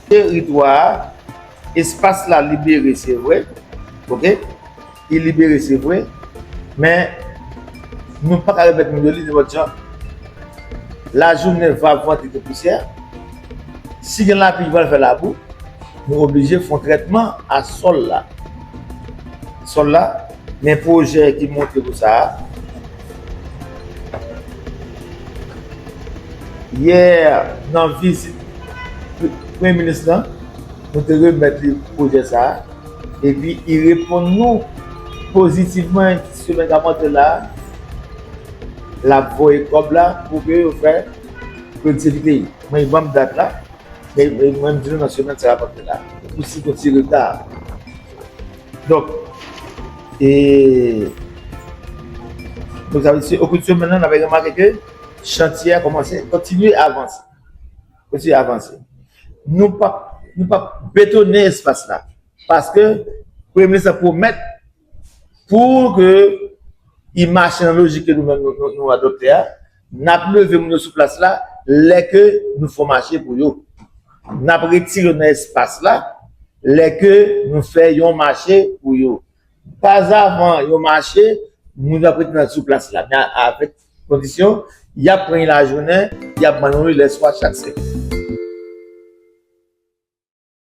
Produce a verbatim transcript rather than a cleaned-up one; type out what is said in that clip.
Teritwa a, espas la libere, se vre, oke? Li libere, se vre, men nou pa ka remèt moun yo li nenpòt jan. Lajounen, va vante gen pousyè. Si gen lapli, va fè labou. Nou oblije fè yon trètman a sòl la. Sòl la, men pwojè ki monte pou sa a. Yè, nan vizit Premye Minis lan, nou te remèt li pwojè sa a. Epi, li reponn nou pozitivman, semenn k ap antre la, l ap voye kòb la pou ke yo fè kolektivite yo. Mwen, ban m dat la, men mwen, m di nou nan semenn sa a ap antre la. Pou si konn ti reta. Donk, e, donk, sa vle di, o kou de semenn nan, n ap remake ke chantye a kòmanse, kontinye avanse. Kontinye avanse. Nou p ap, nou p ap betonnen espas la. Paske Premye Minis la pwomèt pou ke li mache nan lojik ke nou menm nou, nou, nou adopte a, n ap leve moun yo sou plas la lè ke nou fè yon mache pou yo. N ap retire yo nan espas la lè ke nou fè yon mache pou yo. Pazavan yon mache, moun yo ap rete nan sou plas la. Men avèk kondisyon, y ap pran lajounen, y ap ban nou lè swa chak semèn.